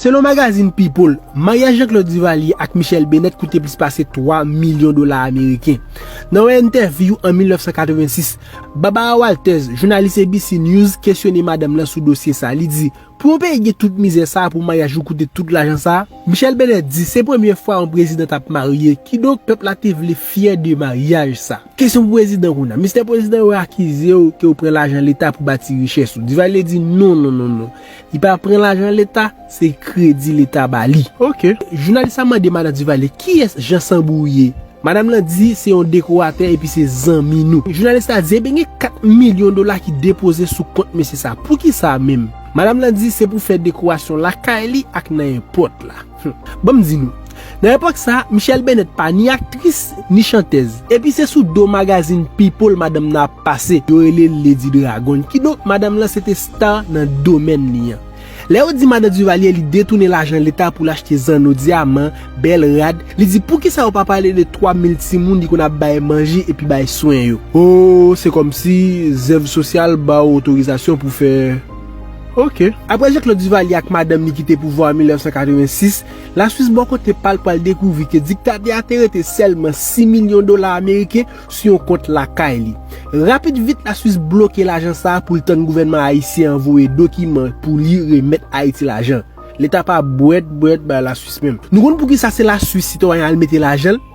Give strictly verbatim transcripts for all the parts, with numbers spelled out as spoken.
Selon magazin People, maryaj Jean-Claude Duvalier ak Michelle Bennett koute plis pase twa milyon dola ameriken. Nan yon entèvyou an mil nèf san katrevensis, Barbara Walters, jounalis A B C News, kesyone madanm lan sou dosye sa. Li di, pou yon peyi gen tout mizè sa a, pou maryaj ou koute tout lajan sa a? Michelle Bennett di se premye fwa yon prezidan t ap marye, kidonk pèp la te vle fyè de maryaj sa. Kesyon pou prezidan kounye a. Mistè Prezidan, yo akize w ke w pran lajan leta pou bati richès ou. Duvalier di non, non, non, non. Li pa pran lajan leta, se kredi leta ba li. Ok. Jounalis la mande madan Duvalier kiyès Jean Sanbou ye. Madanm lan di se yon dekoratè epi se zanmi nou. Jounalis la di ebyen gen kat milyon dola ki depoze sou kont mesye sa. Poukisa menm? Madanm lan di se pou fè dekorasyon lakay li ak nan èpòt la. Ban m di nou, nan epòk sa, Michelle Bennett pa ni aktris, ni chantèz. Epi se sou do magazin People madanm nan ap pase. Yo rele l Lady Dragon. Kidonk, madanm lan se te star nan domèn li an. Lè yo di madan Duvalier li detounen lajan leta pou l achte zanno dyaman, bèl rad, li di poukisa yo pa pale de twa mil timoun li konn ap bay manje epi bay swen yo? Oh, se kòmsi zèv sosyal ba w otorizasyon pou fè Ok. Apre Jean-Claude Duvalier ak madanm li kite pouvwa an mil nèf san katrevensis, Laswis bò kote pa l pral dekouvri ke diktatè a te rete sèlman sis milyon dola ameriken sou yon kont lakay li. Rapid vit, Laswis bloke lajan sa a pou l tann gouvènman ayisyen an voye dokiman pou li remèt Ayiti lajan. Leta pa bwèt bwèt bay Laswis menm. Nou konn poukisa se Laswis sitwayen al mete lajan l?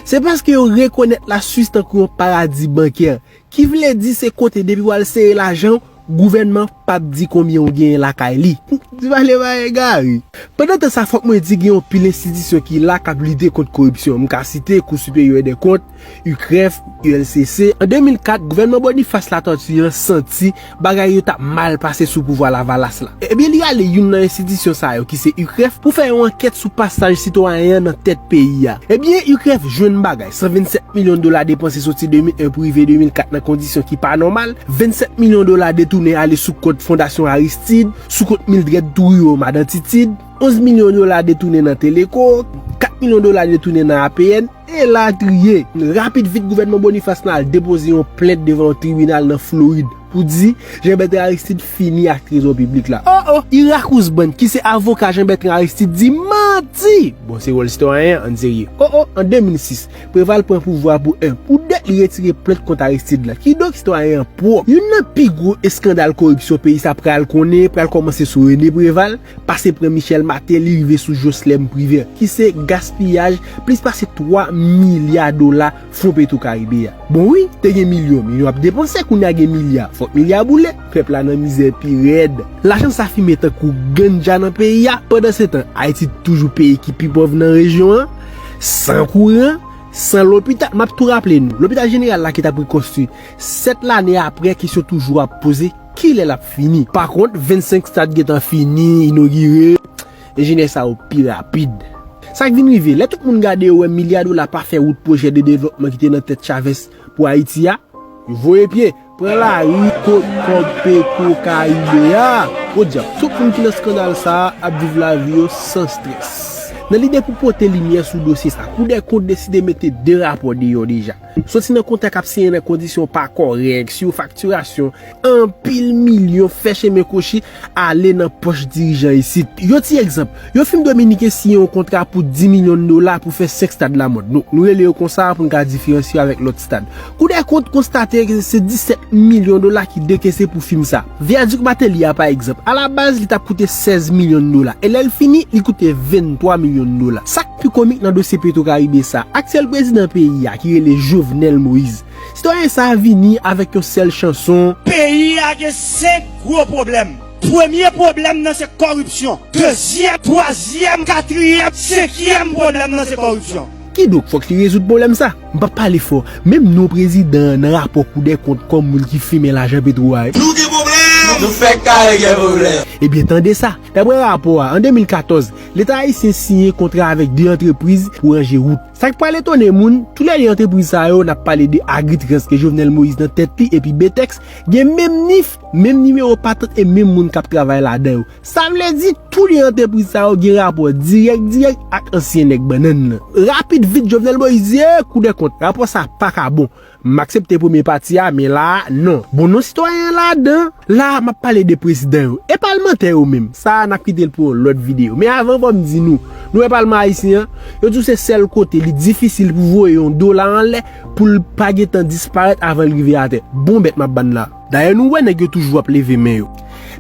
Se paske yo rekonèt Laswis tankou yon paradi bankè. Ki vle di se kote depi w al sere lajan w, gouvènman p ap di konbyen w genyen lakay li. Ti pale pa egare. Pandan tan sa, fòk mwen di gen yon pil enstitisyon ki la k ap lite kont koripsyon. M ka site Kou Siperyè dè Kont, UCREF, U L C C. An de mil kat, gouvènman Boniface Latortue an santi bagay yo t ap mal pase sou pouvwa Lavalas la. Ebyen, li rale youn nan enstitisyon sa yo, ki se UCREF, pou fè yon ankèt sou pasaj sitwayen an nan tèt peyi a. Ebyen, UCREF jwenn bagay, san vennsèt milyon dola depanse soti de mil en pou rive de mil kat nan kondisyon ki pa nòmal, vennsèt milyon dola detounen ale sou kont Fondasyon Aristide, sou kont Mildred Trouillot, madan Titid, onz milyon dola detounen nan Teleco, kat milyon dola detounen nan A P N, elatriye. Rapid vit, gouvènman Boniface lan al depoze yon plent devan yon tribinal nan Florid pou di Jean Bertrand Aristide fini ak trezò piblik la. Oh, oh, Ira Kouzbann, ki se avoka Jean Bertrand Aristide, di manti! Bon, se wòl sitwayen an, ann serye. Oh, oh, an de mil sis, Preval pran pouvwa pou en, pou de, li retire plent kont Aristide la. Kidonk, sitwayen an pwòp. Youn nan pi gwo eskandal koripsyon peyi sa pral konnen, pral kòmanse sou René Préval, pase pran Michel Martelly rive sou Jocelerme Privert, ki se gaspiyaj plis pase twa milya dola fon Petro Caribe a. Bon wi, te gen milyon, milyon ap depanse, kounye a gen milya, fòk milya boule, pèp la nan mizè pi rèd. Lajan sa fimen tankou ganja nan peyi a, pandansetan, Ayiti toujou peyi ki pi pòv nan rejyon an, san kouran, san lopital. M ap tou raple nou, lopital jeneral la ki t ap rekonstwi, sèt lane apre, kesyon toujou ap poze, kilè l ap fini? Pakont, vennsenk stad gentan fini, inogire, enjenyè sa yo pi rapid. Sa k vin rive, lè tout moun gade yo wè milya dola pa fè wout, pwojè de devlopman ki te nan tèt Chavez pou Ayiti a, yo voye pye, pran lari kot kòb Petro Caribe a. Podyab, tout moun ki nan eskandal sa a ap viv lavi yo san estrès. Nan lide pou pote limyè sou dosye sa, Kou dè Kont deside mete de rapò deyò deja. Soti nan kontak ap siyen nan kondisyon pa kòrèk, sou faktirasyon, anpil milyon fè chemen kwochi ale nan pòch dirijan isit. Yon ti egzanp, yon fim dominiken siyen yon kontra pou dis milyon dola pou fè senk stad lamòd. Nou, nou rele yo konsa pou n ka diferansye yo avèk lòt stad. Kou dè Kont konstate ke se disèt milyon dola ki dekese pou fim sa. Vyadik Martelly a, pa egzanp, alabaz, li t ap koute sèz milyon dola. E lè l fini, li koute venntwa milyon dola. Sa k pi komik nan dosye Petro Caribe sa, aktyèl prezidan peyi a, ki rele Jovenel Moïse, sitwayen sa a vini avèk yon sèl chanson. Peyi a gen senk gwo pwoblèm. Premye pwoblèm nan se kòripsyon. Dezyèm, twazyèm, katriyèm, senkyèm pwoblèm nan se kòripsyon. Kidonk, fòk li rezoud pwoblèm sa. M p ap pale fò. Menm non prezidan an nan rapò Kou dè Kont kòm moun ki fimen lajan Petro a. Nou gen pwoblèm! Nou fèk kare gen pwoblèm! Ebyen, tande sa. Daprè rapò a, an de mil katòz, Leta ayisyen siyen kontra avèk de antrepriz pou ranje wout. Sa k pral etone moun, toulède antrepriz sa yo, n ap pale de Agritrans ke Jovenel Moïse nan tèt li epi Betex, gen menm nif, menm nimewo patant e menm moun k ap travay ladan yo. Sa vle di, Tou de antrepriz sa yo gen rapò dirèk dirèk ak ansyen nèg bannann nan. Rapid vit Jovenel Moïse ye, Kou dè kont. Rapò sa pa ka bon. M aksepte premye pati a, men la a, non. Bon, non sitwayen an ladan. La a, m ap pale de prezidan yo. E palmantè yo menm. Sa a, n ap kite l pou yon lòt videyo. Men avan, fò m di nou, nou wè palman ayisyen an, yo di w se sèl kote li difisil pou voye yon dola anlè pou l pa gentan disparèt avan l rive atè. Bon bèt m ap bann la. Dayè, nou wè nèg yo toujou ap leve men yo.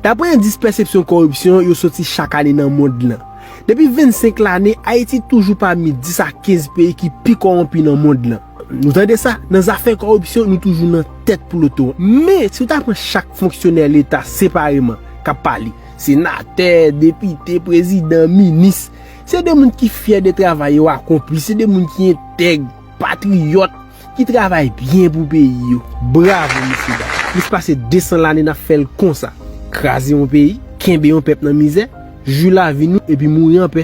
Daprè endis pèsepsyon kòripsyon, yo soti chak ane nan mond lan. Depi vennsenk lane, Ayiti toujou pami dis a kenz peyi ki pi kòwonpi nan mond lan. Nou tande sa? Nan zafè kòripsyon, nou toujou nan tèt ploton an. Men, si w ta pran chak fonksyonè leta separeman k ap pale, senatè, depite, prezidan, minis, se de moun ki fyè de travay yo akonpli, se de moun ki entèg, patriyòt, ki travay byen pou peyi yo. Bravo, mesye dam. Plis pase de san lane n ap fè l konsa. Kraze yon peyi, kenbe yon pèp nan mizè, jwi lavi nou epi mouri anpè.